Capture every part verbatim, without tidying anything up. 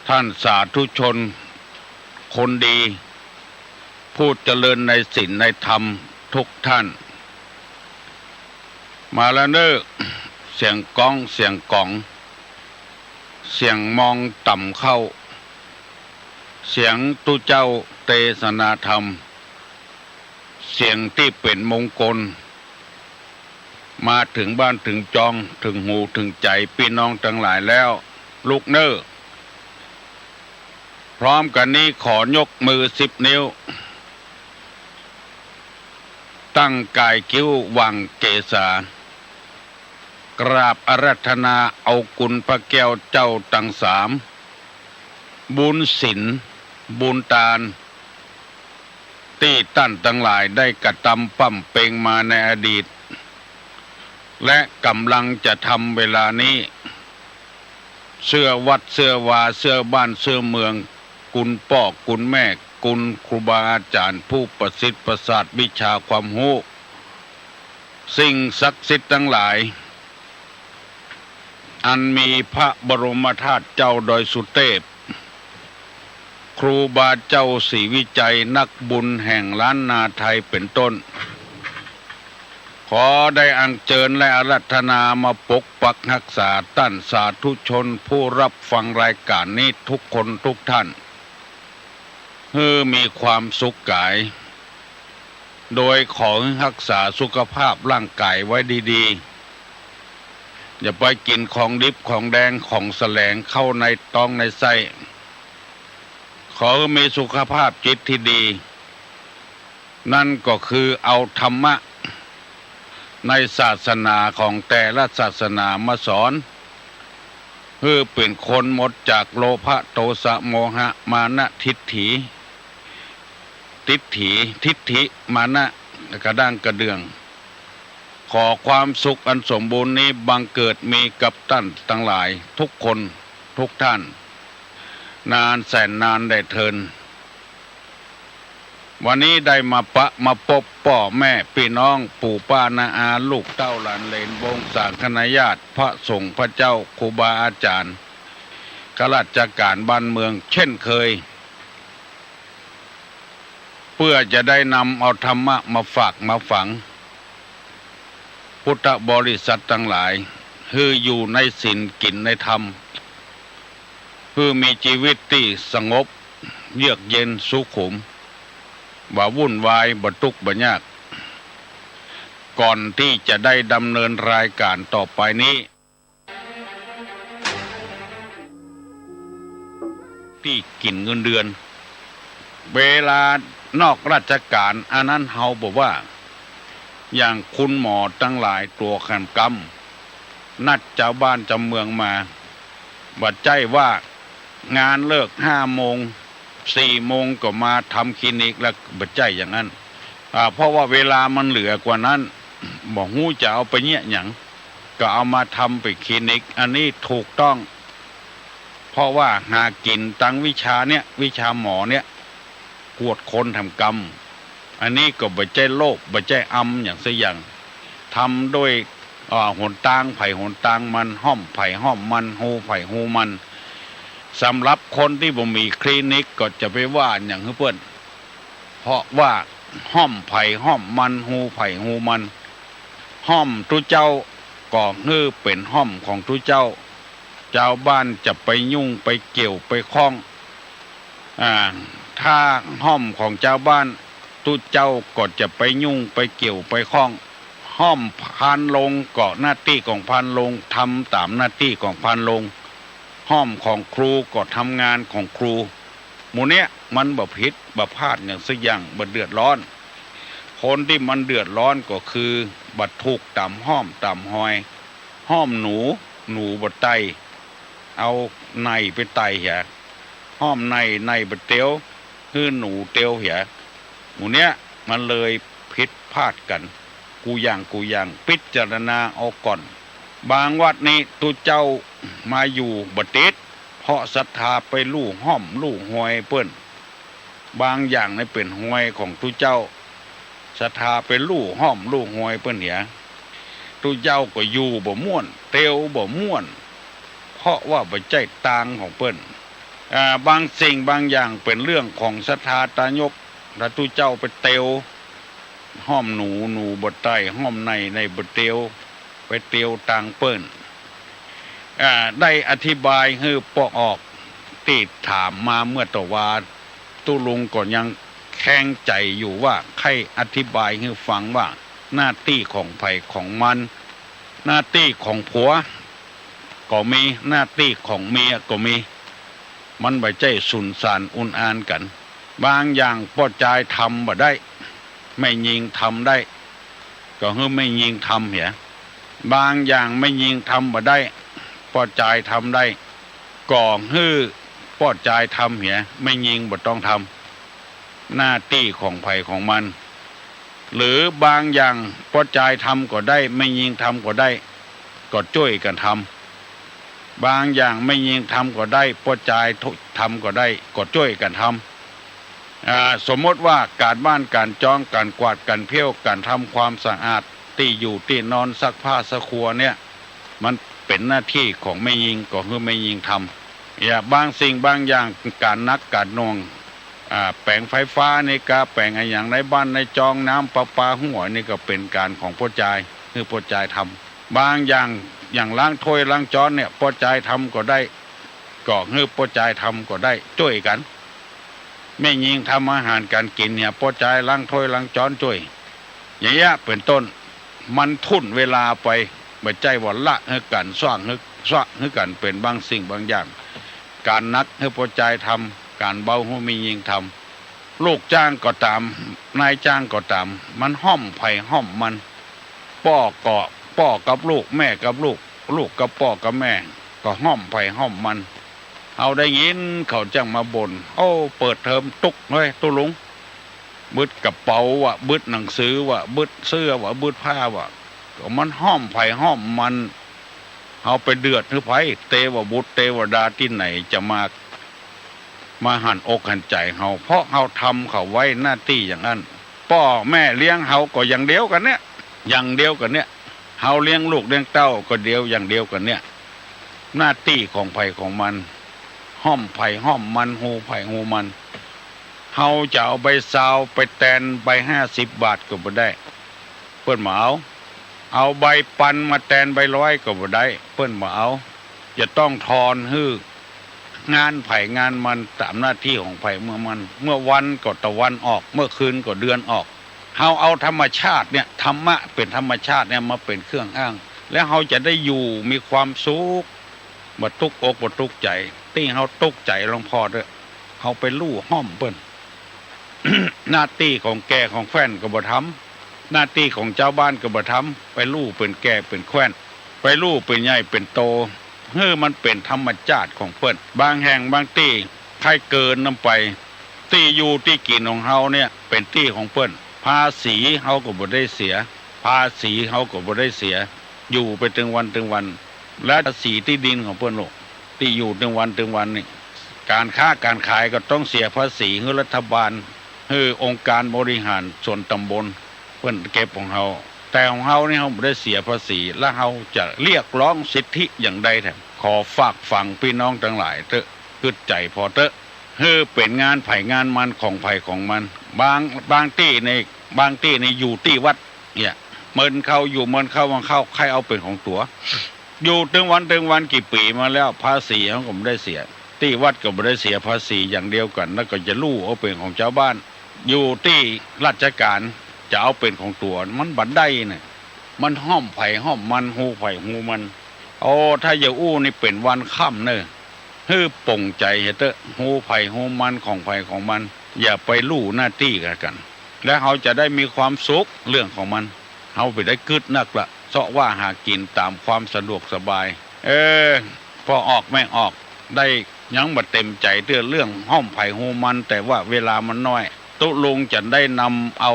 ท่านสาธุชนคนดี ผู้เจริญในศีลในธรรมทุกท่าน มาแล้วเน่อ เสียงก๊อง เสียงก๋อง เสียงมองต่ำเข้า เสียงตุ๊เจ้าเตสนาธรรม เสียงตี้เป๋นมงคล มาเถิงบ้านเถิงจอง เถิงหูเถิงใจ๋ปี้น้องตังหลายแล้ว ลุกเน่อ พร้อมกั๋นนี้ขอยกมือสิบนิ้ว ตั้งก๋ายคิ้วหว่างเกศา กราบอาราธนาเอาคุณพระแก้วเจ้าตังสาม บุญศีล บุญตาน ตี้ต้านตังหลายได้กระตำบำเพ็งมาในอดีต และก่ำลังจะทำเวลานี้ เสื้อวัดเสื้อวา เสื้อบ้านเสื้อเมือง คุณป้อคุณแม่ คุณครูบาอาจ๋ารย์ ผู้ประสิทธิ์ประสาทวิชาความฮู้ สิ่งศักดิ์สิทธิ์ตังหลาย อันมีพระบรมธาตุเจ้าดอยสุเทพ ครูบาเจ้าศรีวิชัย นักบุญแห่งล้านนาไทยเป๋นต้น ขอได้อัญเจิญและอาราธนามาปกปักฮักษาต้านสาธุชนผู้รับฟังรายก๋านนี้ทุกคนทุกท่าน หื้อมีความสุขก๋าย โดยขอหื้อฮักษาสุขภาพร่างก๋ายไว้ดีๆ อย่าไปกิ๋นของดิบของแดงของแสลงเข้าในต๊องในไส้ ขอหื้อมีสุขภาพจิตตี้ดี นั่นก็คือเอาธรรมะในศาสนาของแต่ละศาสนามาสอน หื้อเป๋นคนหมดจากโลภะโทสะโมหะมานะทิฏฐิ ทิฏฐิ ทิฏฐิมานะกระด้างกระเดื่อง ขอความสุขอันสมบูรณ์นี้บังเกิดมีกับต้านตังหลายทุกคนทุกท่าน นานแสนนานได้เทิน วันนี้ได้มาปะมาปบป้อแม่ปี้น้อง ปู่ป้าน้าอา ลูกเต้าหลานเหลน วงศาคณาญาติ พระสงฆ์พระเจ้า ครูบาอาจ๋ารย์ ข้าราชก๋านบ้านเมืองเช่นเคย เพื่อจะได้นำเอาธรรมะมาฝากมาฝัง พุทธบริษัทตังหลาย หื้ออยู่ในศีลกิ๋นในธรรม หื้อมีจีวิตตี้สงบ เยือกเย็นสุขุม บ่วุ่นวาย บ่ตุ๊กข์บ่ยาก ก่อนตี้จะได้ดำเนินรายก๋านต่อไปนี้ ตี้กิ๋นเงินเดือน เวลานอกราชก๋าน อันนั้นเฮาบ่ว่า อย่างคุณหมอตังหลายตั๋วแหมกำ นัดจาวบ้านจาวเมืองมา บ่ใจ้ว่างานเลิกห้าโมง สี่โมงก็มาทำคลินิกแล้ว บ่ใจ้อย่างนั้น อ่า เพราะว่าเวลามันเหลือกว่านั้น บ่ฮู้จะเอาไปเยียะหยัง ก็เอามาทำเป๋นคลินิก อันนี้ถูกต้อง เพราะว่าหากิ๋นตางวิชาเนี่ย วิชาหมอเนี่ย กวดคนแหมกำ อันนี้ก็บ่ใจ้โลภ บ่ใจ้อำหยังสักอย่าง ทำโดย อ่า หนตางใผหนตางมัน ฮ่อมใผฮ่อมมัน ฮูใผฮูมัน สำหรับคนตี้บ่มีคลินิกก็จะไปว่าหยังหื้อเปิ้น เพราะว่าฮ่อมใผฮ่อมมัน ฮูใผฮูมัน ฮ่อมตุ๊เจ้าก็หื้อเป๋นฮ่อมของตุ๊เจ้า จาวบ้านจะไปยุ่งไปเกี่ยวไปข้อง อ่า ถ้าฮ่อมของจาวบ้าน ตุ๊เจ้าก็จะไปยุ่งไปเกี่ยวไปข้อง ฮ่อมพานโรงก็หน้าตี้ของพานโรง ทำต๋ามหน้าตี้ของพานโรง ฮ่อมของครูก็ทำงานของครู หมู่เนี้ยมันบ่ผิดบ่พลาดหยังสักอย่าง บ่เดือดร้อน คนตี้มันเดือดร้อนก็คือบ่ถูกต๋ามฮ่อมต๋ามฮอย ฮ่อมหนู หนูบ่ไต่ เอาในไปไต่เหีย ฮ่อมใน ในบ่เตียว หื้อหนูเตียวเหีย หมู่เนี้ยมันเลยผิดพลาดกั๋น กู้อย่างกู้อย่าง พิจารณาเอาก่อน บางวัดนี้ตุ๊เจ้ามาอยู่บ่ติด เพราะศรัทธาไปลู่ฮ่อมลู่ฮอยเปิ้น บางอย่างนี่เป๋นฮอยของตุ๊เจ้า ศรัทธาไปลู่ฮ่อมลู่ฮอยเปิ้นเหีย ตุ๊เจ้าก็อยู่บ่ม่วน เตียวบ่ม่วน เพราะว่าบ่ใจ้ตางของเปิ้น อ่า บางสิ่งบางอย่างเป๋นเรื่องของศรัทธาตายก ถ้าตุ๊เจ้าไปเตียวห้อมหนู หนูบ่ไต้ห้อมใน ในบ่เตียว ไปเตียวตางเปิ้น อ่า ได้อธิบายหื้อป้อออก ตี้ถามมาเมื่อตะวา ตุ๊ลุงก็ยังแคลงใจ๋อยู่ว่า ใค่อธิบายหื้อฟังว่า หน้าตี้ของใผของมัน หน้าตี้ของผัวก็มี หน้าตี้ของเมียก็มี มันบ่ใจ้สุนสานอุนอานกั๋น บางอย่างป้อจายทำบ่ได้ แม่ญิงทำได้ ก็หื้อแม่ญิงทำเหีย บางอย่างแม่ญิงทำบ่ได้ ป้อจายทำได้ ก็หื้อป้อจายทำเหีย แม่ญิงบ่ต้องทำ หน้าตี้ของใผของมัน หรือบางอย่างป้อจายทำก็ได้ แม่ญิงทำก็ได้ ก็จ้วยกั๋นทำ บางอย่างแม่ญิงทำก็ได้ ป้อจายทำก็ได้ ก็จ้วยกั๋นทำ อ่า สมมติว่าก๋านบ้านก๋านจอง ก๋านกวาดก๋านเผี้ยว ก๋านทำความสะอาดตี้อยู่ตี้นอน ซักผ้าซักครัวเนี่ย มันเป๋นหน้าตี้ของแม่ญิง ก็หื้อแม่ญิงทำ อย่า บางสิ่งบางอย่าง ก๋านหนักก๋านหน่วง อ่า แป๋งไฟฟ้านี่กา แป๋งอะหยังในบ้านในจอง น้ำประปาหัวนี่ก็เป๋นก๋านของป้อจาย หื้อป้อจายทำ บางอย่าง อย่างล้างถ้วยล้างจ๊อนเนี่ย ป้อจายทำก็ได้ ก็หื้อป้อจายทำก็ได้ จ้วยกั๋น แม่ญิงทำอาหารก๋านกิ๋นเนี่ย ป้อจายล้างถ้วยล้างจ๊อนจ้วย อย่างเงี้ยเป๋นต้น มันทุ่นเวลาไป บ่ใจ้ว่าละหื้อกั๋น ซ่างหื้อ ซ่างหื้อกั๋นเป๋นบางสิ่งบางอย่าง ก๋านหนักหื้อป้อจายทำ ก๋านเบาหื้อแม่ญิงทำ ลูกจ้างก็ต๋าม นายจ้างก็ต๋าม มันห้อมใผห้อมมัน ป้อก็ ป้อกับลูก แม่กับลูก ลูกกับป้อกับแม่ ก็ห้อมใผห้อมมัน เฮาได้ยินเขาจั้งมาบ่น โอ้ เปิดเทอมตุ๊กเฮ้ย ตุ๊ลุง บึดกระเป๋าว่ะ บึดหนังสือว่ะ บึดเสื้อว่ะ บึดผ้าว่ะ ก็มันห้อมใผห้อมมัน เฮาไปเดือดหื้อใผ เตวบุตรเตวดาตี้ไหนจะมา มาหันอกหันใจ๋เฮา เพราะเฮาทำเขาไว้หน้าตี้อย่างอั้น ป้อแม่เลี้ยงเฮาก็อย่างเดียวกั๋นเนี่ย อย่างเดียวกั๋นเนี่ย เฮาเลี้ยงลูกเลี้ยงเต้าก็เดียวอย่างเดียวกั๋นเนี่ย หน้าตี้ของใผของมัน ห้อมใผห้อมมัน ฮูใผฮูมัน เฮาจะเอาใบซาวไปแตนใบห้าสิบบาทก็บ่ได้ เปิ้นบ่เอา เอาใบปันมาแตนใบร้อยก็บ่ได้ เปิ้นบ่เอา จะต้องทอนหื้อ งานใผงานมัน ต๋ามหน้าตี้ของใผเมื่อมัน เมื่อวันก็ตะวันออก เมื่อคืนก็เดือนออก เฮาเอาธรรมชาติเนี่ย ธรรมะเป๋นธรรมชาติเนี่ยมาเป๋นเครื่องอ้าง แล้วเฮาจะได้อยู่มีความสุข บ่ตุ๊กอกบ่ตุ๊กใจ๋ ตี้เฮาตุ๊กใจ๋หลวงพ่อเต๊อะ เฮาไปลู่ห้อมเปิ้น หน้าตี้ของแก่ของแคว่นก็บ่ทำ หน้าตี้ของจาวบ้านก็บ่ทำ ไปลู่เป๋นแก่เป๋นแคว่น ไปลู่เป๋นใหญ่เป๋นโต หื้อมันเป๋นธรรมชาติของเปิ้น บางแห่งบางตี้ใค่เกินนำไป ตี้อยู่ตี้กิ๋นของเฮาเนี่ยเป๋นตี้ของเปิ้น ภาษีเฮาก็บ่ได้เสีย ภาษีเฮาก็บ่ได้เสีย อยู่ไปตึงวันตึงวัน และภาษีตี้ดินของเปิ้นลูก ตี้อยู่ตึงวันตึงวันนี่ ก๋านค้าก๋านขายก็ต้องเสียภาษีหื้อรัฐบาล หื้อองค์การบริหารส่วนต๋ำบล เปิ้นเก็บของเฮา แต่ของเฮานี่เฮาบ่ได้เสียภาษี และเฮาจะเรียกร้องสิทธิอย่างใดแถม ขอฝากฝังปี้น้องตังหลายเต๊อะ กึ๊ดใจ๋ผ่อเต๊อะ หื้อเป๋นงานใผงานมัน ของใผของมัน บาง บางตี้นี่ บางตี้นี่อยู่ตี้วัด เนี่ย เมินเข้า อยู่เมินเข้า เมินเข้า ใค่เอาเป๋นของตั๋ว อยู่ตึงวันตึงวันกี่ปี๋มาแล้ว ภาษีเฮาก็บ่ได้เสีย ตี้วัดก็บ่ได้เสียภาษีอย่างเดียวกั๋น แล้วก็จะลู่เอาเป๋นของจาวบ้าน อยู่ตี้ราชก๋านจะเอาเป๋นของตั๋ว มันบ่ได้เนี่ย มันห้อมใผห้อมมัน ฮูใผฮูมัน โอ้ ถ้าจะอู้นี่เป๋นวันค่ำเน่อ หื้อป่งใจ๋เหียเต๊อะ ฮูใผฮูมัน ของใผของมัน อย่าไปลู่หน้าตี้กั๋น แล้วเฮาจะได้มีความสุขเรื่องของมัน เฮาบ่ได้กึ๊ดนักละ เซาะว่าหากิ๋นต๋ามความสะดวกสบาย เออ ป้อออกแม่ออก ได้ยังบ่เต็มใจ๋เตื้อเรื่องห้อมใผฮูมัน แต่ว่าเวลามันน้อย ตุ๊ลุงจะได้นำเอา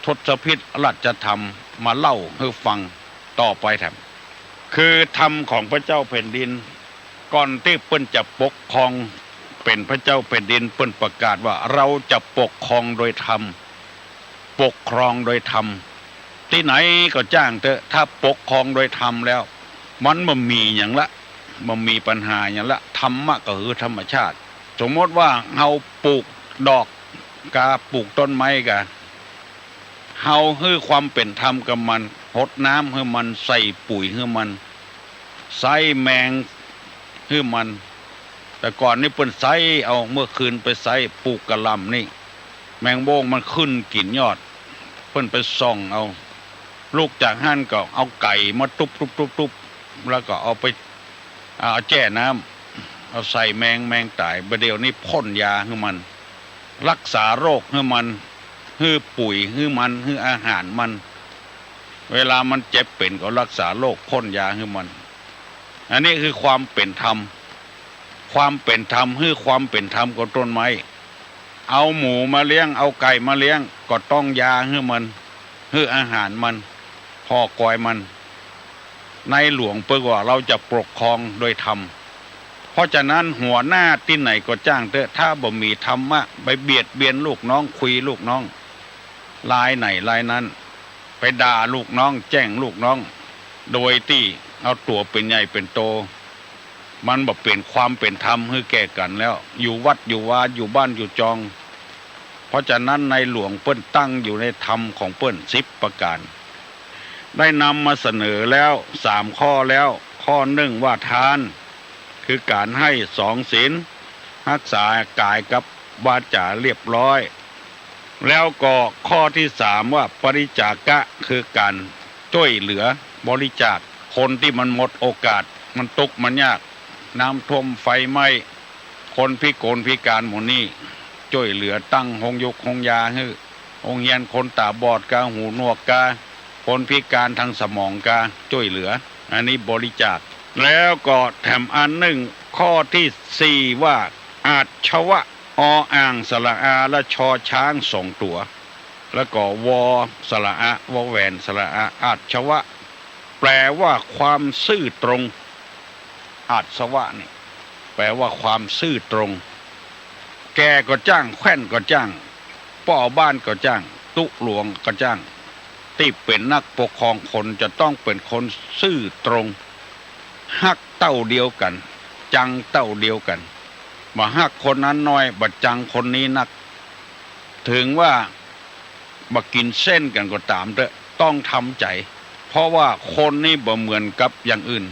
ทศพิธราชธรรมมาเล่าหื้อฟังต่อไปแถม คือธรรมของพระเจ้าแผ่นดิน ก่อนตี้เปิ้นจะปกครองเป๋นพระเจ้าแผ่นดิน เปิ้นประกาศว่า เราจะปกครองโดยธรรม ปกครองโดยธรรม ตี้ไหนก็จ้างเต๊อะ ถ้าปกครองโดยธรรมแล้ว มันบ่มีหยังละ บ่มีปัญหาหยังละ ธรรมะก็คือธรรมชาติ สมมติว่าเฮาปลูกดอกกา ปลูกต้นไม้กา เฮาหื้อความเป๋นธรรมกับมัน หดน้ำหื้อมัน ใส่ปุ๋ยหื้อมัน ใส่แมงหื้อมัน แต่ก่อนนี้เปิ้นใส่เอา เมื่อคืนไปใส่ปลูกกะหล่ำนี่ แมงโบ้งมันขึ้นกิ๋นยอด เปิ้นไปส่องเอา ลุกจากหั้นก็เอาไก่มาตุ๊บตุ๊บตุ๊บตุ๊บ แล้วก็เอาไป เอาแจ้น้ำ เอาใส่แมง แมงต๋าย บ่าเดี่ยวนี้พ่นยาหื้อมัน รักษาโรคหื้อมัน หื้อปุ๋ยหื้อมัน หื้ออาหารมัน เวลามันเจ็บเป๋นก็รักษาโรค พ่นยาหื้อมัน อันนี้คือความเป๋นธรรม ความเป๋นธรรม หื้อความเป๋นธรรมกับต้นไม้ เอาหมูมาเลี้ยง เอาไก่มาเลี้ยง ก็ต้องยาหื้อมัน หื้ออาหารมัน ผ่อกอยมัน ในหลวงเปิ้นว่าเฮาจะปกครองโดยธรรม เพราะฉะนั้นหัวหน้าตี้ไหนก็จ้างเต๊อะ ถ้าบ่มีธรรมะ ไปเบียดเบียนลูกน้อง คุยลูกน้อง รายไหนรายนั้น ไปด่าลูกน้อง แจ้งลูกน้อง โดยตี้เอาตั๋วเป๋นใหญ่เป๋นโต มันบ่เป๋นความเป๋นธรรมหื้อแก่กั๋นแล้ว อยู่วัดอยู่วา อยู่บ้านอยู่จอง เพราะฉะนั้นในหลวงเปิ้นตั้งอยู่ในธรรมของเปิ้นสิบประก๋าน ได้นำมาเสนอแล้วสามข้อแล้ว ข้อหนึ่งว่าทาน คือก๋านหื้อ สองศีล ฮักษากายกับวาจ๋าเรียบร้อย แล้วก็ข้อตี้สามว่าปริจจาคะ คือก๋านจ้วยเหลือบริจาค คนตี้มันหมดโอกาส มันตุ๊กข์มันยาก น้ำท่วมไฟไหม้ คนพิกลพิก๋านหมู่นี้ จ้วยเหลือตั้งโฮงยุกโฮงยาหื้อ โฮงเฮียนคนต๋าบอดกา หูหนวกกา คนพิก๋านตางสมองกา จ้วยเหลือ อันนี้บริจาค แล้วก็แถมอันนึ่ง ข้อตี้สี่ว่า อาชวะ ออ่างสระอาและชอช้างสองตั๋ว แล้วก็วอสระอะ วอแหวนสระอะ อาชวะ แปลว่าความซื่อตรง อาชวะนี่ แปลว่าความซื่อตรง แก่ก็จ้าง แคว่นก็จ้าง ป้อบ้านก็จ้าง ตุ๊หลวงก็จ้าง ตี้เป๋นนักปกครองคนจะต้องเป๋นคนซื่อตรง ฮักเต้าเดียวกั๋น จังเต้าเดียวกั๋น บ่ฮักคนนั้นน้อย บ่จังคนนี้นัก เถิงว่าบ่กิ๋นเส้นกั๋นก็ต๋ามเต๊อะ ต้องทำใจ๋ เพราะว่าคนนี่บ่เหมือนกับอย่างอื่น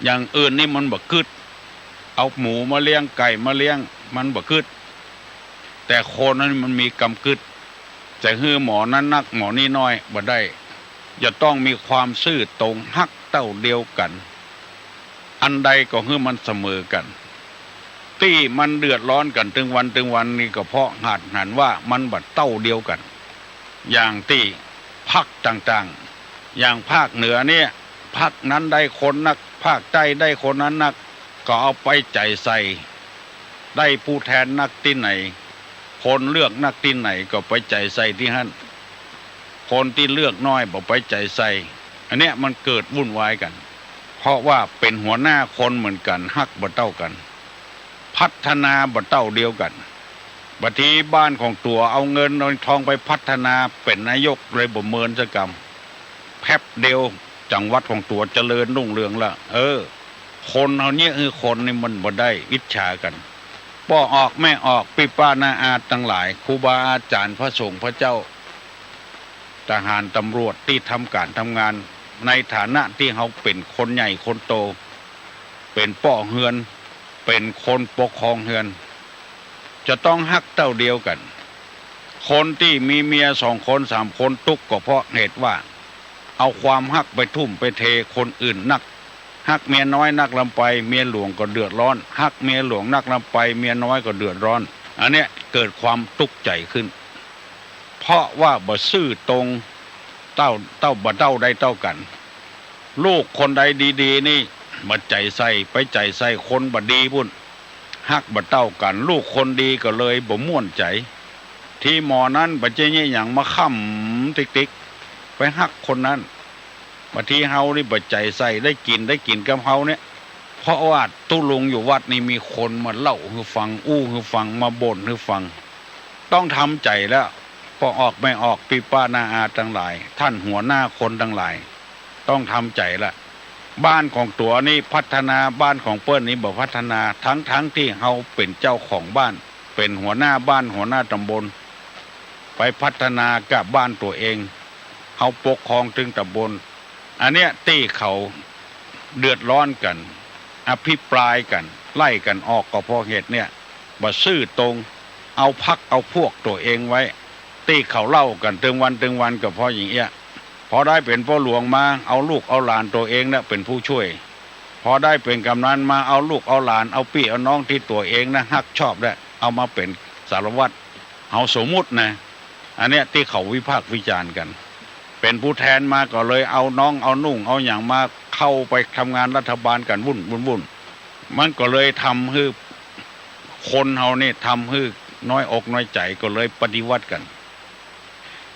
อย่างอื่นนี่มันบ่กึ๊ด เอาหมูมาเลี้ยง ไก่มาเลี้ยง มันบ่กึ๊ด แต่คนนั้นมันมีกำกึ๊ด จะหื้อหมอนั้นนัก หมอนี้น้อย บ่ได้ จะต้องมีความซื่อตรง ฮักเต้าเดียวกั๋น อันใดก็หื้อมันเสมอกั๋น ตี้มันเดือดร้อนกั๋นตึงวันตึงวันนี่ก็เพราะหาดหันว่ามันบ่เต้าเดียวกั๋น อย่างตี้ภาคต่างๆ อย่างภาคเหนือเนี่ย พรรคนั้นได้คนนัก ภาคใต้ได้คนนั้นนัก ก็เอาไปใจ๋ใส่ ได้ผู้แทนนักตี้ไหน คนเลือกนักตี้ไหนก็ไปใจ๋ใส่ตี้หั้น คนตี้เลือกน้อยบ่ไปใจ๋ใส่ อันเนี้ยมันเกิดวุ่นวายกั๋น เพราะว่าเป๋นหัวหน้าคนเหมือนกั๋น ฮักบ่เต้ากั๋น พัฒนาบ่เต้าเดียวกั๋น บางทีบ้านของตั๋วเอาเงินเอาทองไปพัฒนา เป๋นนายกเลยบ่เมินสักกำ แป๊บเดียวจังหวัดของตั๋วเจริญรุ่งเรืองละ เออ คนเฮาเนี่ย เออ คนนี่มันบ่ได้อิจฉากั๋น ป้อออกแม่ออก ปี้ป้าน้าอาตังหลาย ครูบาอาจ๋ารย์ พระสงฆ์พระเจ้า ทหารตำรวจตี้ทำก๋านทำงาน ในฐานะตี้เฮาเป๋นคนใหญ่คนโต เป๋นป้อเฮือน เป๋นคนปกครองเฮือน จะต้องฮักเต้าเดียวกั๋น คนตี้มีเมียสองคนสามคนตุ๊กข์ก็เพราะเหตุว่า เอาความฮักไปทุ่มไปเทคนอื่นนัก ฮักเมียน้อยนักลำไป เมียหลวงก็เดือดร้อน ฮักเมียหลวงนักลำไป เมียน้อยก็เดือดร้อน อันเนี้ยเกิดความตุ๊กข์ใจ๋ขึ้น เพราะว่าบ่ซื่อตรง เต้า เต้าบ่เต้าได้เต้ากั๋น ลูกคนใดดีๆ นี่ บ่ใจ๋ใส่ ไปใจ๋ใส่คนบ่ดีปุ้น ฮักบ่เต้ากั๋น ลูกคนดีก็เลยบ่ม่วนใจ๋ ตี้หมอนั้นบ่ใจ้เยียะหยัง มาค้ำติ๊กๆ ไปฮักคนนั้น บางทีเฮานี่บ่ใจ๋ใส่ ได้กิ๋น ได้กิ๋นกับเฮาเนี่ย เพราะว่าตุ๊ลุงอยู่วัดนี่มีคนมาเล่าหื้อฟัง อู้หื้อฟัง มาบ่นหื้อฟัง ต้องทำใจ๋แล้ว ป้อออกแม่ออก ปี้ป้าน้าอาตังหลาย ท่านหัวหน้าคนตังหลาย ต้องทำใจ๋ละ บ้านของตั๋วนี่พัฒนา บ้านของเปิ้นนี่บ่พัฒนา ทั้งๆ ตี้เฮาเป๋นเจ้าของบ้าน เป๋นหัวหน้าบ้าน หัวหน้าตำบล ไปพัฒนากาบ้านตั๋วเอง เฮาปกครองตึงตำบล อันเนี้ยตี้เขาเดือดร้อนกั๋น อภิปรายกั๋น ไล่กั๋นออกก็เพราะเหตุเนี้ย บ่ซื่อตรง เอาพรรคเอาพวกตั๋วเองไว้ ตี้เขาเล่ากั๋นตึงวันตึงวันก็เพราะอย่างเอี้ย พอได้เป๋นป้อหลวงมา เอาลูกเอาหลานตั๋วเองนะเป๋นผู้ช่วย พอได้เป๋นกำนันมา เอาลูกเอาหลาน เอาปี้เอาน้องตี้ตั๋วเองนะฮักชอบนะ เอามาเป๋นสารวัตร เฮาสมมุตินะ อันเนี้ยตี้เขาวิพากษ์วิจารณ์กั๋น เป๋นผู้แทนมาก็เลยเอาน้องเอานุ่งเอาหยังมาเข้าไปทำงานรัฐบาลกั๋นวุ่นวุ่นวุ่น มันก็เลยทำหื้อคนเฮานี่ทำหื้อน้อยอกน้อยใจ๋ ก็เลยปฏิวัติกั๋น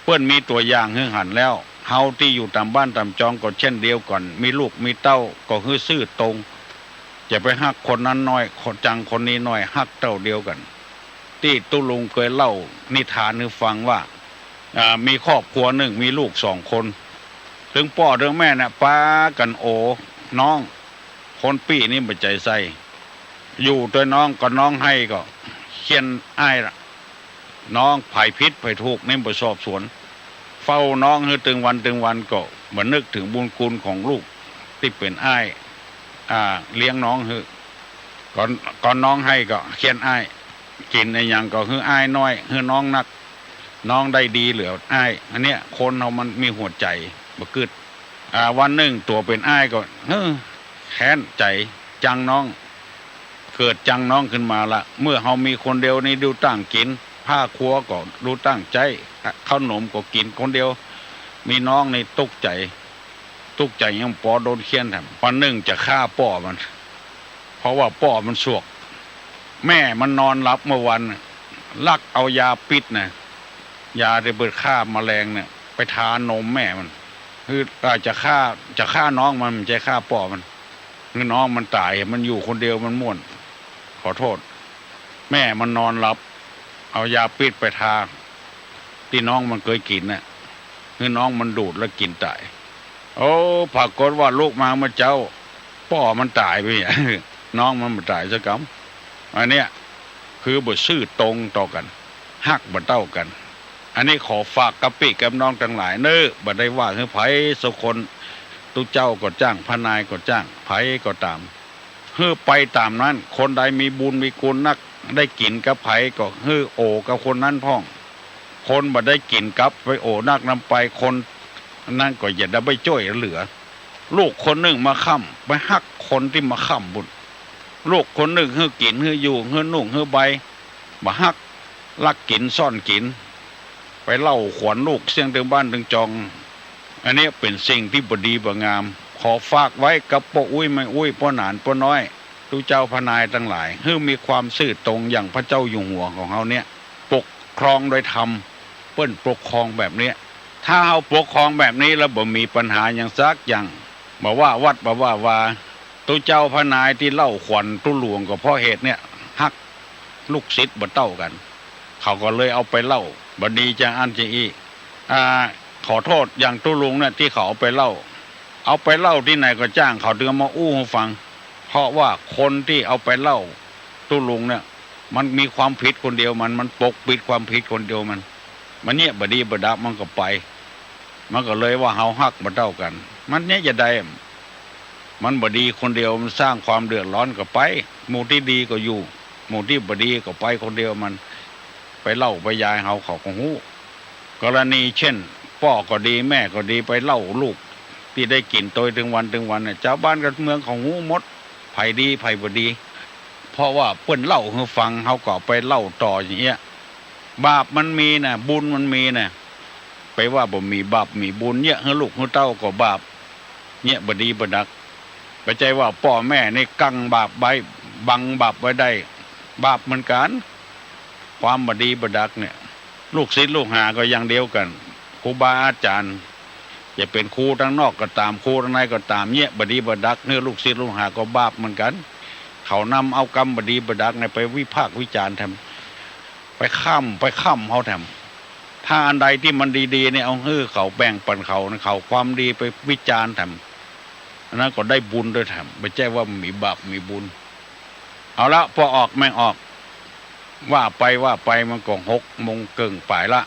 เปิ้นมีตั๋วอย่างหื้อหันแล้ว เฮาตี้อยู่ต๋ามบ้านต๋ามจองก็เช่นเดียวกั๋น มีลูกมีเต้าก็หื้อซื่อตรง จะไปฮักคนนั้นน้อย จังคนนี้น้อย ฮักเต้าเดียวกั๋น ตี้ตุ๊ลุงเกยเล่านิทานหื้อฟังว่า อ่า มีครอบครัวนึ่ง มีลูกสองคน ตึงป้อตึงแม่น่ะปากั๋นโอน้อง คนปี้นี่บ่ใจ๋ใส่ อยู่ตวยน้อง ก็น้องไห้ก็เฆี่ยนอ้ายละ น้องใผผิดใผถูกนี่บ่สอบสวน เฝ้าน้องหื้อตึงวันตึงวัน ก็บ่นึกเถิงบุญคุณของลูกตี้เป๋นอ้าย อ่า เลี้ยงน้องหื้อ ก็ ก็น้องไห้ก็เฆี่ยนอ้าย กิ๋นอะหยังก็หื้ออ้ายน้อย หื้อน้องนัก น้องได้ดีเหลืออ้าย อันเนี้ยคนเฮามันมีหัวใจ๋บ่กึ๊ด อ่า วันนึ่งตั๋วเป๋นอ้ายก็ เฮ้อ แค้นใจ๋ จังน้อง เกิดจังน้องขึ้นมาละ เมื่อเฮามีคนเดียวนี่ดูต้างกิ๋น ผ้าครัวก็ดูต้างใจ๊ ข้าวหนมก็กิ๋นคนเดียว มีน้องนี่ตุ๊กใจ๋ ตุ๊กใจ๋ยังปอโดนเฆี่ยนแถม วันนึ่งจะฆ่าป้อมัน เพราะว่าป้อมันสวก แม่มันนอนหลับเมื่อวัน ลักเอายาพิษนะ ยาตี้เปิ้นฆ่าแมลงเนี่ย ไปทานมแม่มัน คือ อ่า จะฆ่า จะฆ่าน้องมัน บ่ใจ้ฆ่าป้อมัน หื้อน้องมันต๋าย มันอยู่คนเดียวมันม่วน ขอโทษ แม่มันนอนหลับ เอายาพิษไปทา ตี้น้องมันเกยกิ๋นน่ะ หื้อน้องมันดูดแล้วกิ๋นต๋าย โอ้ ปรากฏว่าลุกมาเมื่อเจ๊า ป้อมันต๋ายไปเนี่ย น้องมันบ่ต๋ายสักกำ อันเนี้ย คือบ่ซื่อตรงต่อกั๋น ฮักบ่เต้ากั๋น อันนี้ขอฝากกับปี้กับน้องตังหลายเน่อ บ่ได้ว่าหื้อใผสักคน ตุ๊เจ้าก็จ้าง พระนายก็จ้าง ใผก็ต๋าม หื้อไปต๋ามนั้น คนใดมีบุญมีคุณนัก ได้กิ๋นกับใผก็หื้อโอกับคนนั้นพ่อง คนบ่ได้กิ๋นกับไปโอนักนำไป คนนั้นก็อย่าได้ไปจ้วยเหลือ ลูกคนนึ่งมาค้ำ ไปฮักคนตี้มาค้ำปุ้น ลูกคนนึ่งหื้อกิ๋นหื้ออยู่ หื้อนุ่งหื้อใบ บ่ฮัก ลักกิ๋นซ่อนกิ๋น ไปเล่าขวัญลูกเสี้ยงตึงบ้านตึงจอง อันนี้เป๋นสิ่งตี้บ่ดีบ่งาม ขอฝากไว้กับป้ออุ๊ยแม่อุ๊ย ป้อหนานป้อน้อย ตุ๊เจ้าพระนายตังหลาย หื้อมีความซื่อตรงอย่างพระเจ้าอยู่หัวของเฮาเนี่ย ปกครองโดยธรรม เปิ้นปกครองแบบเนี้ย ถ้าเฮาปกครองแบบนี้แล้วบ่มีปัญหาหยังสักอย่าง บ่ว่าวัดบ่ว่าวา ตุ๊เจ้าพระนายตี้เล่าขวัญตุ๊หลวงก็เพราะเหตุเนี่ย ฮักลูกศิษย์บ่เต้ากั๋น เขาก็เลยเอาไปเล่า บ่ดีจังอั้นจังอี้ อ่า ขอโทษ อย่างตุ๊ลุงเนี่ยตี้เขาเอาไปเล่า เอาไปเล่าตี้ไหนก็จ้าง เขาเถิงมาอู้หื้อฟัง เพราะว่าคนตี้เอาไปเล่าตุ๊ลุงเนี่ย มันมีความผิดคนเดียวมัน มันปกปิดความผิดคนเดียวมัน มันเยียะบ่ดีบ่ดักมันก็ไป มันก็เลยว่าเฮาฮักบ่เต้ากั๋น มันเยียะจะใด มันบ่ดีคนเดียว มันสร้างความเดือดร้อนก็ไป หมู่ตี้ดีก็อยู่ หมู่ตี้บ่ดีก็ไปคนเดียวมัน ไปเล่าไปยายเฮาเขาก็ฮู้ กรณีเช่น ป้อก็ดี แม่ก็ดี ไปเล่าลูกตี้ได้กิ๋นตวยตึงวันตึงวันเนี่ย จาวบ้านกับเมืองเขาฮู้หมด ใผดีใผบ่ดี เพราะว่าเปิ้นเล่าหื้อฟัง เฮาก็ไปเล่าต่ออย่างเงี้ย บาปมันมีนะ บุญมันมีนะ ไปว่าบ่มีบาปมีบุญ เยียะหื้อลูกหื้อเต้าก็บาป เยียะบ่ดีบ่ดัก บ่ใจ้ว่าป้อแม่นี่กั้งบาปไว้ บังบาปไว้ได้ บาปเหมือนกั๋น ความบ่ดีบ่ดักเนี่ย ลูกศิษย์ลูกหาก็อย่างเดียวกั๋น ครูบาอาจ๋ารย์ จะเป๋นครูตังนอกก็ต๋าม ครูตังในก็ต๋าม เยียะบ่ดีบ่ดักหื้อลูกศิษย์ลูกหาก็บาปเหมือนกั๋น เขานำเอากำบ่ดีบ่ดักเนี่ยไปวิพากษ์วิจารณ์แถม ไปค้ำ ไปค้ำเฮาแถม ถ้าอันใดตี้มันดีๆ เนี่ย เอาหื้อเขา แบ่งปั๋นเขา เขาความดีไปวิจารณ์แถม อันนั้นก็ได้บุญตวยแถม บ่ใจ้ว่ามีบาปมีบุญ เอาละ ปอออกแม่งออก ว่าไปว่าไปมันก็หกโมงเกิ่งป๋ายละ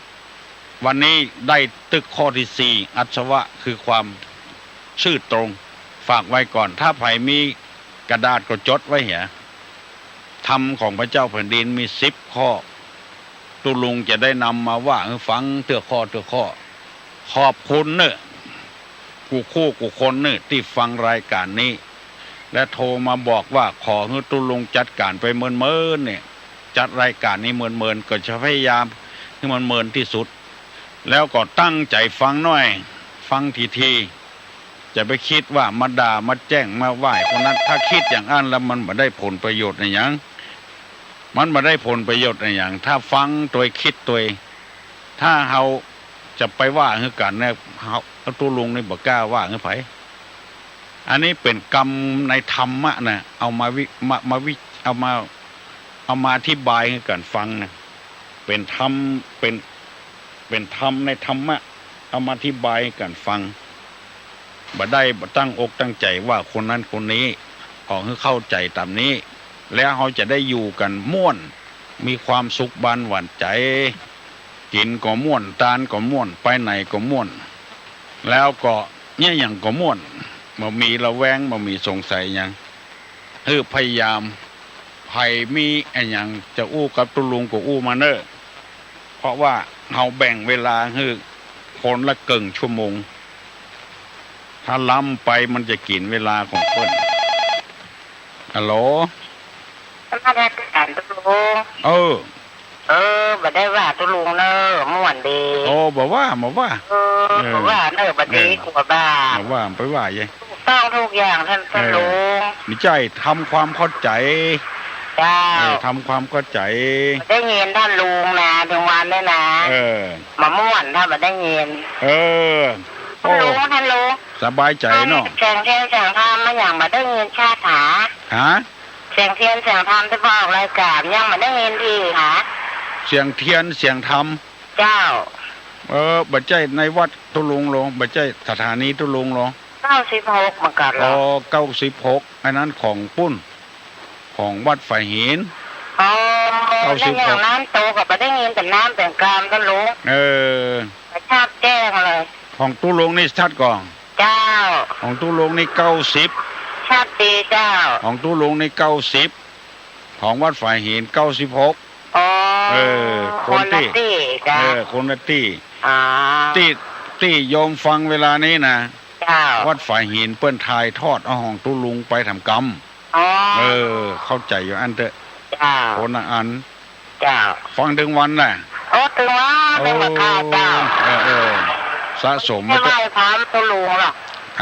วันนี้ได้ตึกข้อตี้สี่ อาสวะคือความซื่อตรง ฝากไว้ก่อน ถ้าใผมีกระดาษก็จดไว้เหีย ธรรมของพระเจ้าแผ่นดินมีสิบข้อ ตุ๊ลุงจะได้นำมาว่าหื้อฟังเตื้อข้อเตื้อข้อ ขอบคุณเน่อ กู้คู่กู้คนเน่อ ตี้ฟังรายก๋านนี้ และโทรมาบอกว่าขอหื้อตุ๊ลุงจัดก๋านไปเมินๆ เนี่ย จัดรายก๋านนี้เมินๆ ก็จะพยายามหื้อมันเมินตี้สุด แล้วก็ตั้งใจ๋ฟังหน้อย ฟังถี่ๆ จะไปกึ๊ดว่ามาด่ามาแจ้งมาว่าคนนั้น ถ้ากึ๊ดอย่างอั้นแล้วมันบ่ได้ผลประโยชน์อะหยัง มันบ่ได้ผลประโยชน์อะหยัง ถ้าฟังตวยกึ๊ดตวย ถ้าเฮาจะไปว่าหื้อกั๋นเนี่ย เฮา ตุ๊ลุงนี่บ่กล้าว่าหื้อใผ อันนี้เป๋นกำในธรรมะนะ เอามาวิ มา มาวิ เอามา เอามาอธิบายหื้อกั๋นฟังนะ เป๋นธรรม เป๋น เป๋นธรรมในธรรมะ เอามาอธิบายหื้อกั๋นฟัง บ่ได้ตั้งอกตั้งใจ๋ว่าคนนั้นคนนี้ ขอหื้อเข้าใจ๋ต๋ามนี้ แล้วเฮาจะได้อยู่กั๋นม่วน มีความสุขบานหวานใจ๋ กิ๋นก็ม่วน ตานก็ม่วน ไปไหนก็ม่วน แล้วก็เยียะหยังก็ม่วน บ่มีระแวง บ่มีสงสัยหยัง หื้อพยายาม ใผมีอะหยังจะอู้กับตุ๊ลุงก็อู้มาเน่อ เพราะว่าเฮาแบ่งเวลาหื้อคนละเกิ่งชั่วโมง ถ้าล้ำไปมันจะกิ๋นเวลาของเปิ้น ฮัลโหล นมัสก๋านตุ๊ลุง เออ เออ บ่ได้ว่าตุ๊ลุงเน่อ ม่วนดี โอ้ บ่ว่า บ่ว่า เออ เออ บ่ว่าเน่อ บ่ดี เออ กั๋วบาป บ่ว่า ไปว่าเย้ ถูกต้องทุกอย่างต้าน เออ ต้านลุง มีใจ๋ทำความเข้าใจ๋ เจ้า เออ ทำความเข้าใจ๋ ได้ยินต้านลุงนะ ตึงวันเนี่ยนะ เออ บ่ม่วนถ้าบ่ได้ยิน เออ ต้านลุง โอ้ ต้านลุง สบายใจ๋เนาะ เสียงเทียนเสียงธรรมมาหยังบ่ได้ยินชาติหา ฮะ เสียงเทียนเสียงธรรมตี้ปอออกรายก๋านยังบ่ได้ยินตี้หา เสียงเทียนเสียงธรรม เจ้า เออ บ่ใจ้ในวัดตุ๊ลุงลอ บ่ใจ้สถานีตุ๊ลุงลอ เก้าสิบหกเหมือนกั๋นลอ อ๋อ เก้าสิบหก อันนั้นของปุ้น ของวัดฝายหิน อ๋อ เก้าสิบหก แล้วอย่างนั้นโตก็บ่ได้ยินเป๋นนามเป๋นกามต้านลุง เออ ชัดแจ้งเลย ของตุ๊ลุงนี่ชัดก่อ เจ้า ของตุ๊ลุงนี่เก้าสิบ ชัดดีเจ้า ของตุ๊ลุงนี่เก้าสิบ ของวัดฝายหินเก้าสิบหก อ๋อ เออ คนตี้ คนละตี้เจ้า เออ คนละตี้ อ๋อ ตี้ ตี้โยมฟังเวลานี้นะ เจ้า วัดฝายหินเปิ้นถ่ายทอดเอาของตุ๊ลุงไปทำกรรม อ๋อ เออ เข้าใจ๋อยู่อั้นเต๊อะ เจ้า คนละอัน เจ้า ฟังตึงวันแหละ โอ้ ตึงวัน โอ้ ตึงวันค่ะเจ้า เออ เออ สะสม ไม่ได้ไหว้พระตุ๊ลุงหรอก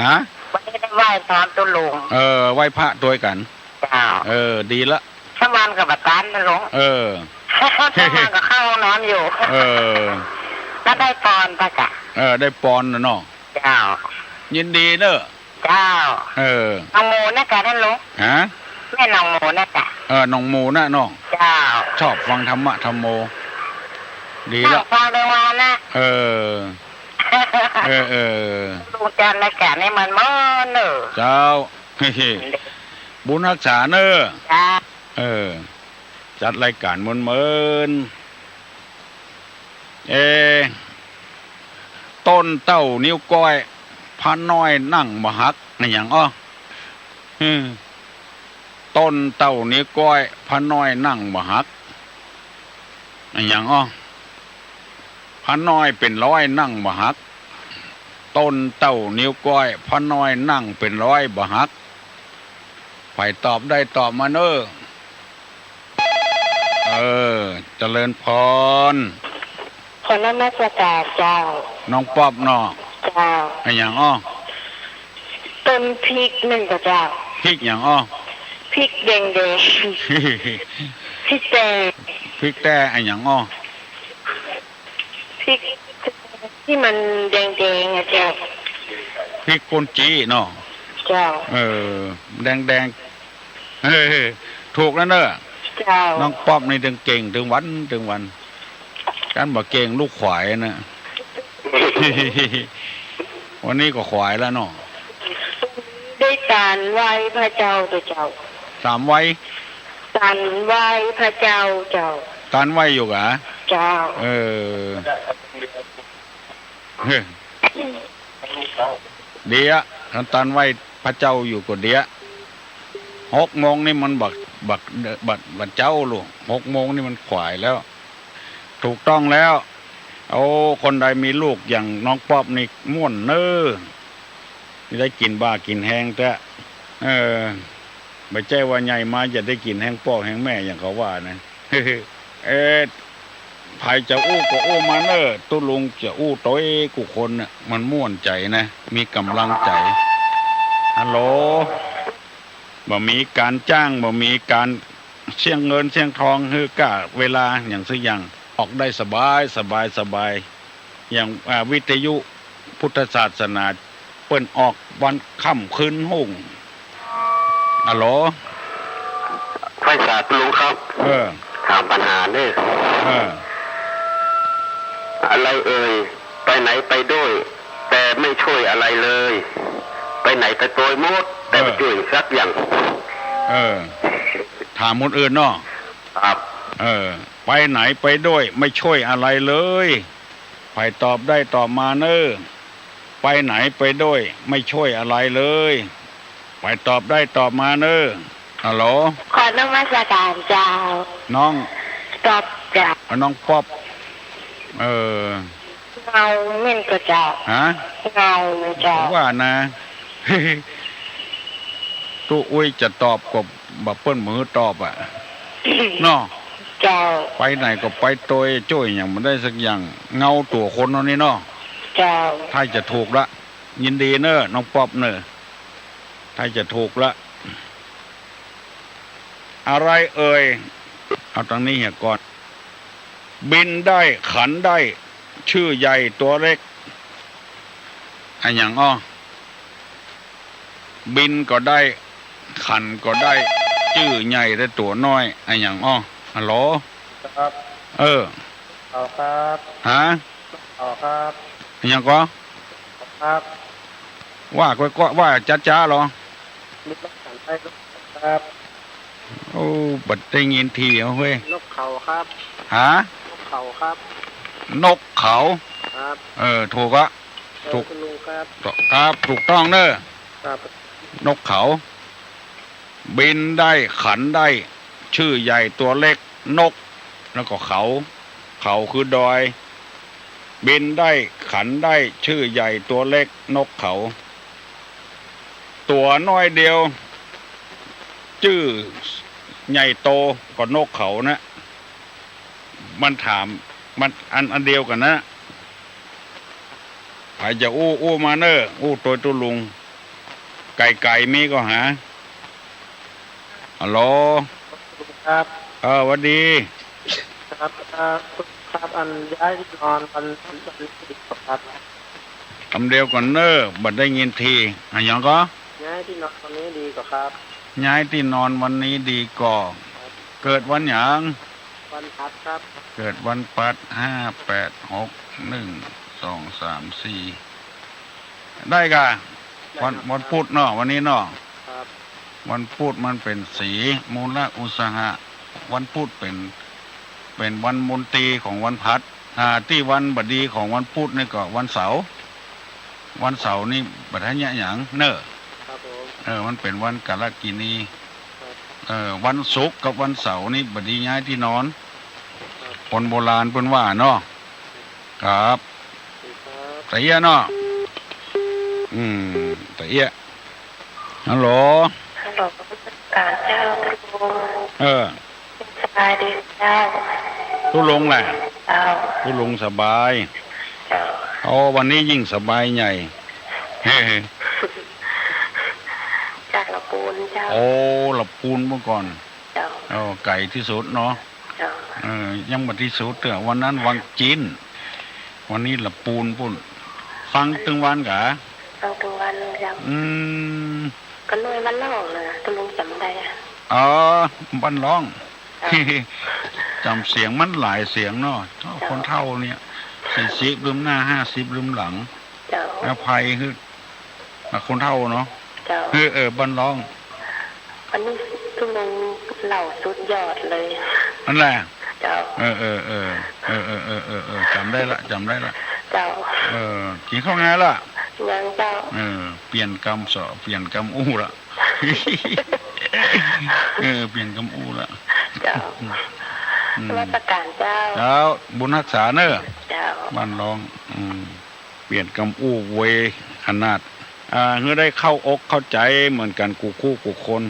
ฮะ ไม่ได้ไหว้พระตุ๊ลุง เออ ไหว้พระตวยกั๋น เจ้า เออ ดีละ สักวันก็บ่ตันนะหลวง เออ สักวันก็เข้าห้องน้ำอยู่ เออ แล้วได้ปอนไปกะ เออ ได้ปอนนะเนาะ เจ้า ยินดีเนอะ เจ้า เออ น้องโมนะกะท่านหลวง ฮะ แม่น้องโมนะกะ เออ น้องโมนะเนาะ เจ้า ชอบฟังธรรมะธรรมโม ดีละ นั่งฟังตึงวันนะ เออ เออ เออ ลุงจันทร์รายก๋านนี่มันม่วนเนอะ เจ้า บุญฮักษาเนอะ เจ้า เออ จัดรายก๋านเมินๆ เอ ต้นเต้านิ้วก้อย พระน้อยนั่งบ่หัก อะหยังอ้อ อืม ต้นเต้านิ้วก้อย พระน้อยนั่งบ่หัก อะหยังอ้อ พระน้อยเป๋นร้อยนั่งบ่หัก ต้นเต้านิ้วก้อย พระน้อยนั่งเป๋นร้อยบ่หัก ใผตอบได้ตอบมาเน่อ เออ เจริญพร ขอนมัสก๋านเจ้า น้องป๊อปเนาะ เจ้า อะหยังอ้อ ต้นพริกนึ่งกะเจ้า พริกหยังอ้อ พริกแดงๆ พริกแต้ พริกแต้ อะหยังอ้อ พริกตี้มันแดงๆ อะเจ้า พริกก้นจี้เนาะ เจ้า เออ แดงๆ เออ ถูกแล้วเนอะ เจ้า น้องป๊อปนี่ตึงเก่งตึงวันตึงวัน กันบ่เก่งลูกขวายนะ วันนี้ก็ขวายแล้วเนาะ ได้ ตานไหว้พระเจ้าเจ้า ตานไหว้ ตานไหว้พระเจ้าเจ้า ตานไหว้อยู่กา เจ้า เออ เฮ้ย เดี๋ยว ตานไหว้พระเจ้าอยู่ก็เดี๋ยว หกโมงนี่มันบัก บัก บัก บักเจ๊าลูก หกโมงนี่มันขวายแล้ว ถูกต้องแล้ว โอ้ คนใดมีลูกอย่างน้องป๊อปนี่ม่วนเน้อ ได้กิ๋นบ่ากิ๋นแฮงแต๊ เออ บ่ใจ้ว่าใหญ่มาจะได้กิ๋นแฮงป้อแฮงแม่อย่างเขาว่านะ เอ๊ะ ใผจะอู้ก็อู้มาเน้อ ตุ๊ลุงจะอู้ตวยกู้คนน่ะ มันม่วนใจ๋นะ มีก๋ำลังใจ๋ ฮัลโหล บ่มีก๋านจ้าง บ่มีก๋านเสี้ยงเงินเสี้ยงทอง หื้อก้าเวลาอย่างสักอย่าง ออกได้สบาย สบาย สบาย อย่าง อ่า วิทยุพุทธศาสนา เปิ้นออกวันค่ำคืนฮุ่ง ฮัลโหล ไพศาลลุงครับ เออ ถามปัญหาเน้อ เออ อะไรเอ่ย ไปไหนไปด้วย แต่ไม่ช่วยอะไรเลย ไปไหนไปโดยหมด แต่ไม่ เออ ช่วยสักอย่าง เออ ถามคนอื่นเนาะ ครับ เออ ไปไหนไปด้วย ไม่ช่วยอะไรเลย ใผตอบได้ตอบมาเน้อ ไปไหนไปด้วย ไม่ช่วยอะไรเลย ใผตอบได้ตอบมาเน้อ ฮัลโหล ขอนมัสก๋านเจ้า น้อง ป๊อปเจ้า น้องป๊อป เออ เหงาเหมือนกั๋นเจ้า ฮะ เหงาเจ้า ว่านะ ตุ๊อุ้ยจะตอบก็บ่าเปิ้นบ่หื้อตอบอะ เนาะ เจ้า ไปไหนก็ไปโดย จ้วยหยังบ่ได้สักอย่าง เหงาตั๋วคนเฮานี่เนาะ เจ้า ถ้าจะถูกละ ยินดีเน้อ น้องป๊อปเน้อ ถ้าจะถูกละ อะไรเอ่ย เอาตางนี้เหียก่อน บินได้ ขันได้ ชื่อใหญ่ตั๋วเล็ก อะหยังอ้อ บินก็ได้ ขันก็ได้ จื้อใหญ่และตั๋วน้อย อะหยังอ้อ ฮัลโหล ครับ เออ เอาครับ ฮะ เอาครับ อะหยังก็ ครับ ว่าก้อยๆ ว่าจ๊ะๆ เหรอ มีรถขันได้ครับ โอ้ บ่ได้ยินทีเอาเฮ้ย นกเขาครับ ฮะ นกเขาครับ นกเขา ครับ เออ ถูกอะ เออ ถูก คุณลุงครับ ครับ ถูกต้องเน้อ ครับ นกเขา บินได้ ขันได้ ชื่อใหญ่ตั๋วเล็ก นก แล้วก็เขา เขาคือดอย บินได้ ขันได้ ชื่อใหญ่ตั๋วเล็ก นกเขา ตั๋วน้อยเดียว จื้อใหญ่โตก็นกเขานะ มันถาม มันอัน อันเดียวกั๋นนะ ใผจะอู้ อู้มาเน้อ อู้ตวยตุ๊ลุง ไก๋ๆ มีก็หา ฮัลโหล ครับ เออ หวัดดี ครับ เอ่อ ครับ อันย้ายที่นอนวัน วันนี้ดีกว่าครับ กำเดียวก่อนเน้อ บ่ได้ยินที อะหยังก็ ย้ายที่นอนวันนี้ดีกว่าครับ ย้ายที่นอนวันนี้ดีกว่า ครับ เกิดวันหยัง วันพฤหัสครับ เกิดวันพฤหัส ห้า แปด หก หนึ่ง สอง สาม สี่ ได้ก่ะ ได้ครับ วัน วันพุธเนาะ วันนี้เนาะ ครับ วันพุธมันเป๋นสี มูลอุตสาหะ วันพุธเป๋น เป๋นวันมนตรีของวันพฤหัส อ่า ตี้วันบ่ดีของวันพุธนี่ก็วันเสาร์ วันเสาร์นี่บ่ได้เยียะหยังเน้อ ครับผม เออ มันเป๋นวันกาลกิณี ครับ เออ วันศุกร์กับวันเสาร์นี่บ่ดีย้ายที่นอน ครับ คนโบราณเปิ้นว่าเนาะ ครับ ครับ ตะเอี้ยเนาะ อืม ตะเอี้ย ฮัลโหล ฮัลโหล กราบเจ้าตุ๊ลุง เออ สบายดีเจ้า ตุ๊ลุงแหละ เจ้า ตุ๊ลุงสบาย เจ้า โอ้ วันนี้ยิ่งสบายใหญ่ เฮ้ จากละปูนเจ้า โอ้ ละปูนเมื่อก่อน เจ้า โอ้ ไก๋ตี้สุดเนาะ เจ้า เออ ยังบ่ตี้สุดเตื้อ วันนั้นวังจีน วันนี้ละปูนปู้น ฟังตึงวันกา ฟังตึงวันเจ้า อืม ก็น้อยวันร้องนะ ตุ๊ลุงจ๋ำได้อะ อ๋อ วันร้อง เจ้า จ๋ำเสียงมันหลายเสียงเนาะ เจ้า คนเฒ่าเนี่ย สี่สิบลืมหน้า ห้าสิบลืมหลัง เจ้า อภัยคือ คนเฒ่าเนาะ เจ้า เออ เออ บ้านร้อง อันนี้ตุ๊ลุงเล่าสุดยอดเลย นั่นแหละ เจ้า เออ เออ เออ จ๋ำได้ละ จ๋ำได้ละ เจ้า เออ กิ๋นข้าวงายละ ยังเจ้า เออ เปลี่ยนกำเสาะ เปลี่ยนกำอู้ละ เออ เปลี่ยนกำอู้ละ เจ้า อืม นมัสก๋านเจ้า เจ้า บุญฮักษาเน่อ เจ้า บ้านร้อง อืม เปลี่ยนกำอู้ไวขนาด อ่า หื้อได้เข้าอกเข้าใจ๋เหมือนกั๋นกู้คู่กู้คน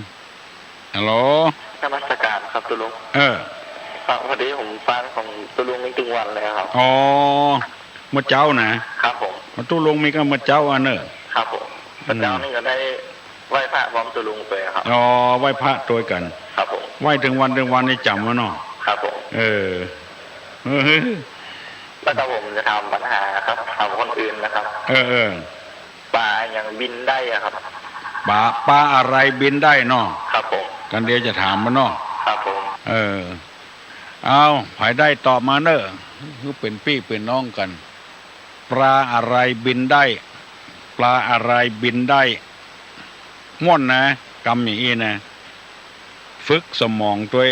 ฮัลโหล นมัสก๋านครับตุ๊ลุง เออ ครับ พอดีผมฟังของตุ๊ลุงนี่ตึงวันเลยครับ อ๋อ เมื่อเจ๊านะ ครับผม มาตุ๊ลุงมีก็เมื่อเจ๊าอันเน่อ ครับผม เมื่อเจ๊านี่ก็ได้ไหว้พระพร้อมตุ๊ลุงไปครับ อ๋อ ไหว้พระตวยกั๋น ครับผม ไหว้ตึงวันตึงวันนี่จ๋ำวะเนาะ ครับผม เออ เออ แล้วก็ผมจะถามปัญหาครับ ถามคนอื่นนะครับ เออ เออ ป๋าอะหยังบินได้อะครับ ป๋า ป๋าอะไรบินได้เนาะ ครับผม กั๋นเดี๋ยวจะถามมันเนาะ ครับผม เออ เอา ใผได้ตอบมาเน่อ คือเป๋นปี้เป๋นน้องกั๋น ปลาอะไรบินได้ ปลาอะไรบินได้ ม่วนนะ กำอย่างอี้นะ ฝึกสมองตวย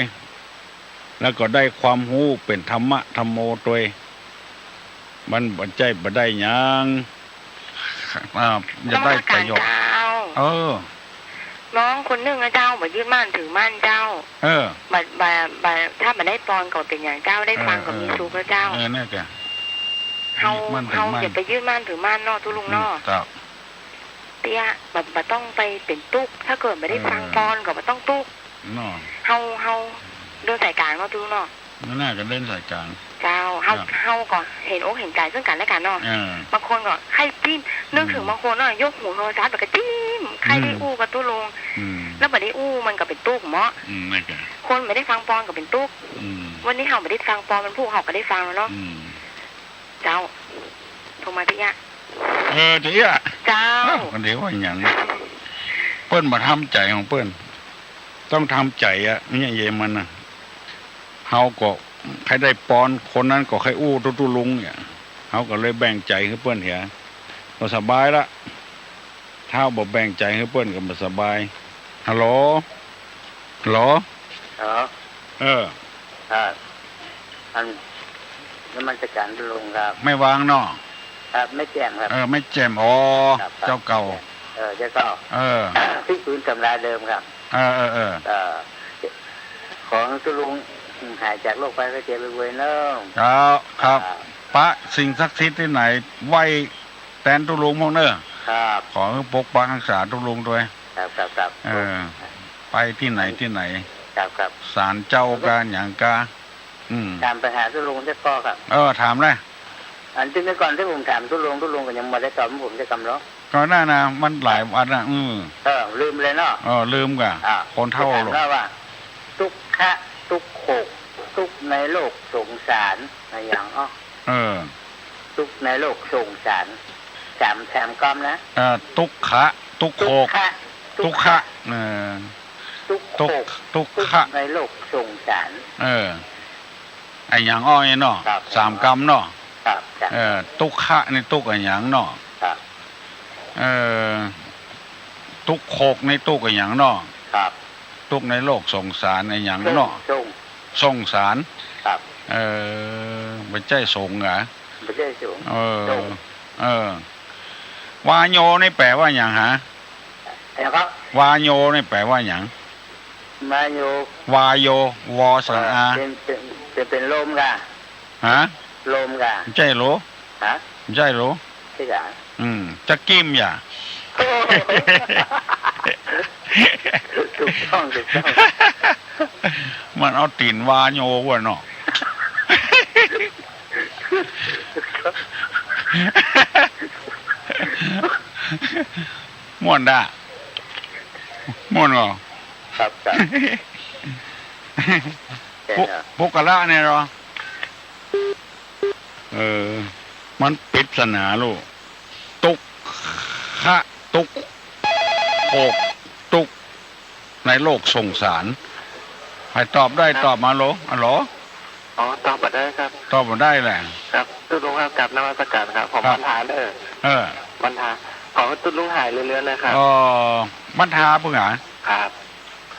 แล้วก็ได้ความฮู้เป๋นธรรมะธัมโมตวย มันบ่ใจ้บ่ได้หยัง อ่า จะได้ประโยชน์ นมัสก๋านเจ้า เออ น้องคนนึ่งนะเจ้า บ่ยึดมั่นถือมั่นเจ้า เออ บ่ บ่ บ่ ถ้าบ่ได้ปอนก็เป๋นอย่างเจ้า ได้ฟังก็มีสุขแล้วเจ้า เออ เออ นั่นแหละ เฮา ยึดมั่นถือมั่น เฮาอย่าไปยึดมั่นถือมั่นเนาะตุ๊ลุงเนาะ อืม เจ้า เตี้ย บ่ บ่ต้องไปเป๋นตุ๊กข์ ถ้าเกิดบ่ได้ฟังปอนก็บ่ต้องตุ๊กข์ เนาะ เฮา เฮา เดินสายกลางเนาะตุ๊ลุงเนาะ นั่นน่ะ ก็เดินสายกลาง เจ้า เฮา ครับ เฮาก็เห็นอกเห็นใจ๋ซึ่งกั๋นและกั๋นเนาะ เออ บางคนก็ใค่จิ้ม นึกเถิง อืม บางคนเนาะ ยกหูโทรศัพท์แล้วก็จิ้ม ใค่ได้อู้กับตุ๊ลุง อืม แล้วบ่ได้อู้มันก็เป๋นตุ๊กข์เนาะ อืม นั่นแหละ คนบ่ได้ฟังปอนก็เป๋นตุ๊กข์ อืม วันนี้เฮาบ่ได้ฟังปอน วันพูกเฮาก็ได้ฟังแล้วเนาะ อืม เจ้า โทรมาเตี้ย เออ เตี้ย เจ้า เอ้า เดี๋ยวว่าหยัง เปิ้นบ่ทำใจ๋ของเปิ้น ต้องทำใจ๋อะ เนี่ย เยมันน่ะ เฮาก็ใค่ได้ปอน คนนั้นก็ใค่อู้ตุ๊ตุ๊ลุงเนี่ย เฮาก็เลยแบ่งใจ๋หื้อเปิ้นเหีย ก็สบายละ ถ้าบ่แบ่งใจ๋หื้อเปิ้นก็บ่สบาย ฮัลโหล ฮัลโหล ฮัลโหล เออ ครับ อัน นมัสก๋านตุ๊ลุงครับ แม่วางเนาะ ครับ แม่แจ่มครับ เออ แม่แจ่ม อ๋อ ครับ ครับ เจ้าเก่า เออ เจ้าเก่า เออ พลิกฟื้นตำราเดิมครับ เออ เออ เออ เออ ขอหื้อตุ๊ลุงหายจากโรคภัยไข้เจ็บไวๆ เนาะ ครับ ครับ อ่า ปะสิ่งศักดิ์สิทธิ์ตี้ไหน ไหว้แตนตุ๊ลุงพ่องเน่อ ครับ ขอหื้อปกปักฮักษาตุ๊ลุงตวย ครับ ครับ ครับ เออ ไปตี้ไหนตี้ไหน ครับ ครับ ศาลเจ้ากาหยังกา อืม ถามปัญหาตุ๊ลุงสักข้อครับ เออ ถามเลย อันตี้เมื่อก่อนตี้ผมถามตุ๊ลุง ตุ๊ลุงก็ยังบ่ได้ตอบผมสักกำหรอก ก็นั่นน่ะ มันหลายวันน่ะ อืม เออ ลืมเลยเนาะ เออ ลืมก่ะ อ่า คนเฒ่า จะถามว่า ตุ๊กขะ ตุ๊กโขก ตุ๊กข์ในโลกสงสาร อะหยังอ้อ เออ ตุ๊กข์ในโลกสงสาร สาม สามกำนะ เออ ตุ๊กขะ ตุ๊กโขก ตุ๊กขะ ตุ๊กขะ ตุ๊กขะ เออ ตุ๊กข์ ตุ๊กข์ โขก ตุ๊กข์ ตุ๊กข์ ขะ ในโลกสงสาร เออ อะหยังอ้อเนี่ยเนาะ ครับ สามกำเนาะ ครับ ครับ เออ ตุ๊กขะนี่ตุ๊กข์อะหยังเนาะ ครับ เออ ตุ๊กข์โขกนี่ตุ๊กข์อะหยังเนาะ ครับ ตุ๊กข์ในโลกสงสารอะหยังเนาะ สง สงสาร ครับ เออ บ่ใจ้สงเหรอ บ่ใจ้สง เออ สง เออ วาโยนี่แป๋ว่าหยังหา อะไรครับ วาโยนี่แป๋ว่าหยัง วาโย วาโย วอสระอา เออ เป๋น เป๋น เป๋น เป๋นลมก่ะ ฮะ ลมก่ะ บ่ใจ้โหล ฮะ บ่ใจ้โหล ใจ้ก่ะ อืม จะกิ้มอย่า โอ้ ถูกต้อง ถูกต้อง มันเอาตี๋นวาโยว่ะเนาะ ม่วนดะ ม่วนเหรอ ครับ ครับ ปุ ปุกกะละเนี่ยเหรอ เออ มันปริศนาลูก ตุ๊กขะ ตุ๊กโขก ตุ๊กข์ในโลกสงสาร ใผตอบได้ ครับ ตอบมาโหล อะโหล อ๋อ ตอบบ่ได้ครับ ตอบบ่ได้แหละ ครับ ตุ๊ลุงครับ กราบนมัสก๋านครับ ผม ครับ ปัญหาเน่อ เออ ปัญหา ขอตุ๊ลุงหายเร็วๆ นะครับ อ๋อ มันทาเปิ้งหา ครับ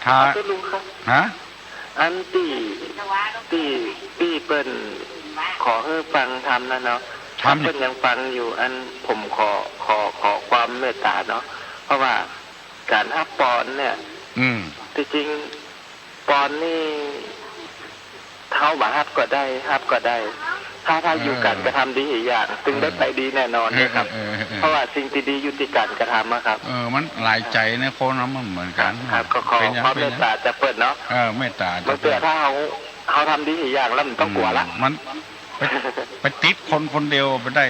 ทา ตุ๊ลุงครับ ฮะ อันตี้ ตี้ ตี้เปิ้นขอหื้อฟังธรรมนะเนาะ ธรรม ถ้าเปิ้นยังฟังอยู่ อันผมขอ ขอ ขอความเมตตาเนาะ เพราะว่าก๋านฮับปอนเนี่ย อืม ตี้จริง ปอนนี่ เฮาบ่ฮับก็ได้ ฮับก็ได้ ถ้า ถ้าอยู่ก๋านกระทำดีอีกอย่าง เออ ตึงได้ไปดีแน่นอนนะครับ เออ เออ เออ เออ เพราะว่าสิ่งตี้ดีอยู่ตี้ก๋านกระทำอะครับ เออ มันหลายใจ๋นะ คนเฮามันบ่เหมือนกั๋น ครับ ก็ขอ เป๋นหยัง ความเมตตาจากเปิ้นเนาะ เป๋นหยัง เออ เมตตาจากเปิ้น บางเตื้อถ้าเฮา เฮาทำดีอีกอย่างแล้วมันต้องกั๋วละ อืม มันไป ไปติดคนคนเดียวบ่ได้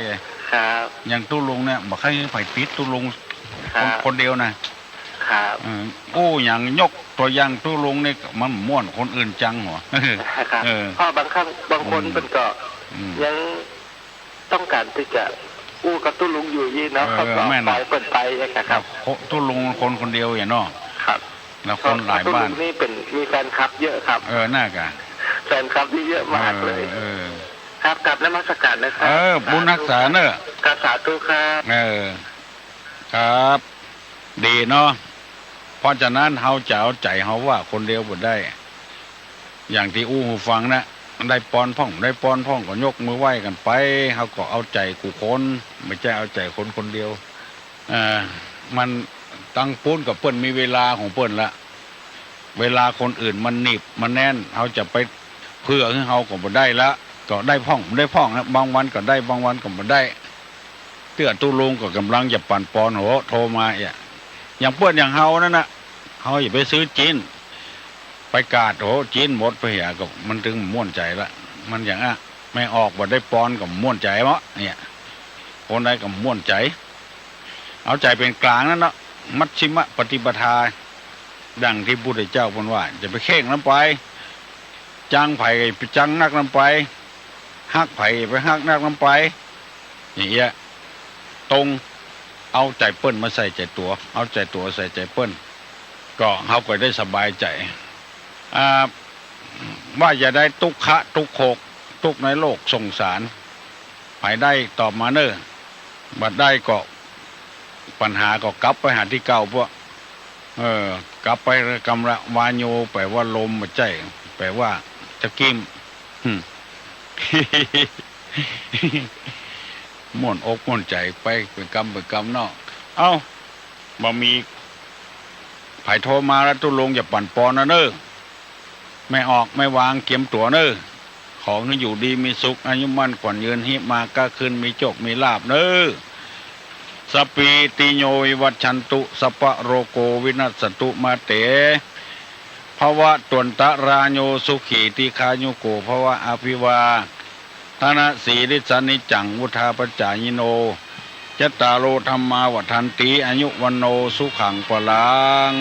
ครับ อย่างตุ๊ลุงเนี่ย บ่ใค่หื้อใผติดตุ๊ลุง ครับ คน คนเดียวนะ ครับ เออ อู้หยังยกตั๋วอย่างตุ๊ลุงนี่มันม่วนคนอื่นจังหัว ครับ เออ เพราะบางครั้งบางคน อืม เปิ้นก็ อืม ยังต้องก๋านตี้จะอู้กับตุ๊ลุงอยู่อี้เนาะ เออ เขาก็ แม่น ไป เปิ้นไปอะครับ ตุ๊ลุงคนคนเดียวอะเนาะ ครับ แล้วคนหลายบ้าน ตุ๊ลุงนี่เป๋น มีแฟนคลับเยอะครับ เออ น่ากะ แฟนคลับนี่เยอะมากเลย เออ เออ ครับ กราบนมัสการนะครับ เออ บุญฮักษาเน่อ ครับ สาธุครับ เออ ครับ ดีเนาะ เพราะฉะนั้นเฮาจะเอาใจ๋เฮาว่าคนเดียวบ่ได้ อย่างตี้อู้หื้อฟังนะ ได้ปอนพ่อง ได้ปอนพ่องก็ยกมือไหว้กั๋นไป เฮาก็เอาใจ๋กู้คน บ่ใจ้เอาใจ๋คนคนเดียว เออ มัน ตังปู๊นก็เปิ้นมีเวลาของเปิ้นละ เวลาคนอื่นมันหนีบมันแน่น เฮาจะไปเผื่อหื้อเฮาก็บ่ได้ละ ก็ได้พ่อง ได้พ่องนะ บางวันก็ได้ บางวันก็บ่ได้ เตื้อตุ๊ลุงก็ก่ำลังจะปั่นปอน โห โทรมาเอีย อย่างเปิ้นอย่างเฮานั่นน่ะ เฮาอย่าไปซื้อจิ๊น ไปกาด โห จิ๊นหมดไปเหีย ก็มันตึงม่วนใจ๋ละ มันอย่างอะ แม่ออกบ่ได้ปอนก็ม่วนใจ๋เนาะ เนี่ย คนใดก็ม่วนใจ๋ เอาใจ๋เป๋นก๋างนั้นเนาะ มัชฌิมปฏิปทา ดังตี้พุทธเจ้าเปิ้นว่า อย่าไปเข่งนำไป จังใผไปจังนักนำไป ฮักใผไปฮักนักนำไป อย่างเงี้ย ตรง เอาใจ๋เปิ้นมาใส่ใจ๋ตั๋ว เอาใจ๋ตั๋วใส่ใจ๋เปิ้น ก็เฮาก็ได้สบายใจ๋ อ่า ว่าอย่าได้ตุ๊กขะตุ๊กโขก ตุ๊กข์ในโลกสงสาร ใผได้ตอบมาเน่อ บ่ได้ก็ปัญหาก็กลับไปหาตี้เก่าพวก เออ กลับไปกำละ วาโย แป๋ว่าลม บ่ใจ้ แป๋ว่าตะกิม หึ ม่วนอกม่วนใจ๋ไปเป๋นกำเป๋นกำเนาะ เอ้า บ่มีใผโทรมาแล้ว ตุ๊ลุงอย่าปั่นปอนนะเน่อ แม่ออกแม่วางเกียมตั๋วเน่อ ขอหื้ออยู่ดีมีสุข อายุมั่นขวัญยืน หิมาก้าขึ้น มีโจคมีลาภเน่อ สัพพีติโยวิวัชชันตุ สัพพะโรโควินัสสันตุ มาเต ภวัตวันตะราโย สุขีทีฆายุโกภวะ อภิวาทะนะสีลิสสะนิจจัง วุฑฒาปจายิโน จัตตาโรธัมมาวัฑฒันติ อายุวัณโณสุขังพลัง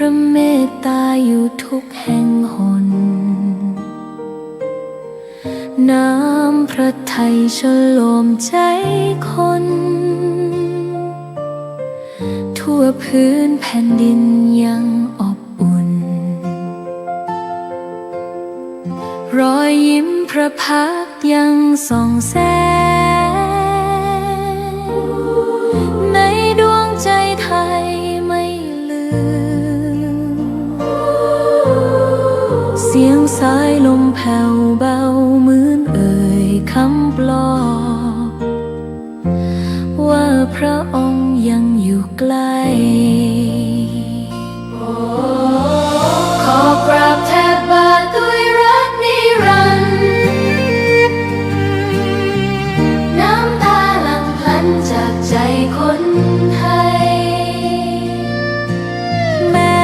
พระเมตตาอยู่ทุกแห่งหน น้ำพระทัยชโลมใจ๋คน ทั่วพื้นแผ่นดินยังอบอุ่น รอยยิ้มพระพักตร์ยังส่องแสง ในดวงใจ๋ไทยไม่ลืม เสียงสายลมแผ่วเบาเหมือนเอ่ยคำปลอบ ว่าพระองค์ยังอยู่ใกล้ ขอกราบแทบบาทด้วยรักนิรันดร์ น้ำตาหลั่งพลันจากใจ๋คนไทย แม้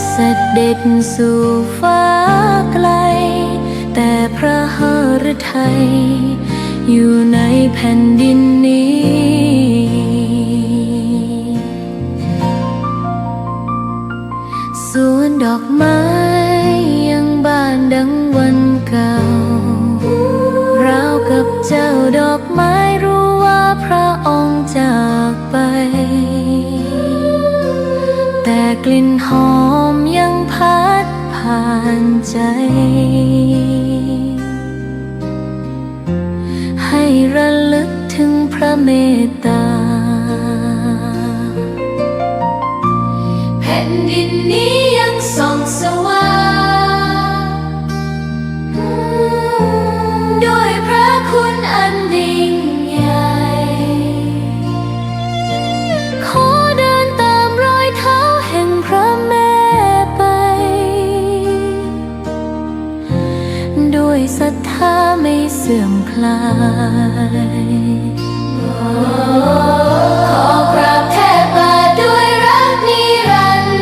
เสด็จสู่ฟ้าไกล แต่พระหฤทัยอยู่ในแผ่นดินนี้ สวนดอกไม้ยังบานดังวันเก่า ราวกับเจ้าดอกไม้รู้ว่าพระองค์จากไป แต่กลิ่นหอมยังพัดผ่านใจ๋ ให้ระลึกถึงพระเมตตา แผ่นดินนี้ยังส่องสว่าง ด้วยพระคุณอันยิ่งใหญ่ ขอเดินตามรอยเท้าแห่งพระแม่ไป ด้วยศรัทธาไม่เสื่อมคลาย ขอกราบแทบบาทด้วยรักนิรันดร์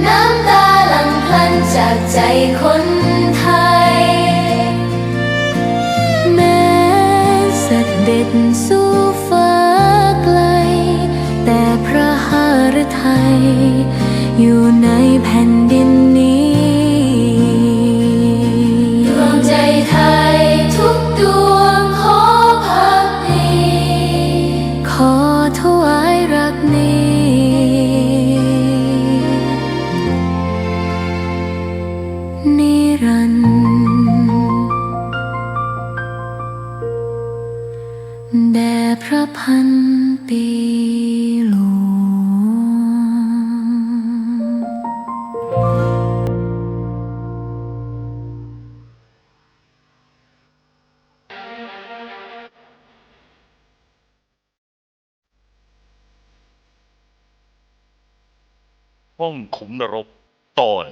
น้ำตาหลั่งพลันจากใจ๋คนไทย แม้เสด็จสู่ฟ้าไกล แต่พระหฤทัยอยู่ในแผ่นดินนี้ ดวงใจ๋ไทยทุกดวงขอภักดี ขอถวายรักนี้ นิรันดร์ แด่พระพันปีหลวง ห้องขุมนรก ตอน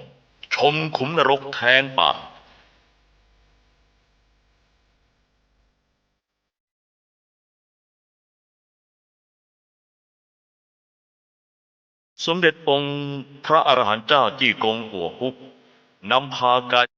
ชมขุมนรกแทงปาก สมเด็จองค์พระอรหันต์เจ้าจี้กงกั๋วฮุก นำพาการ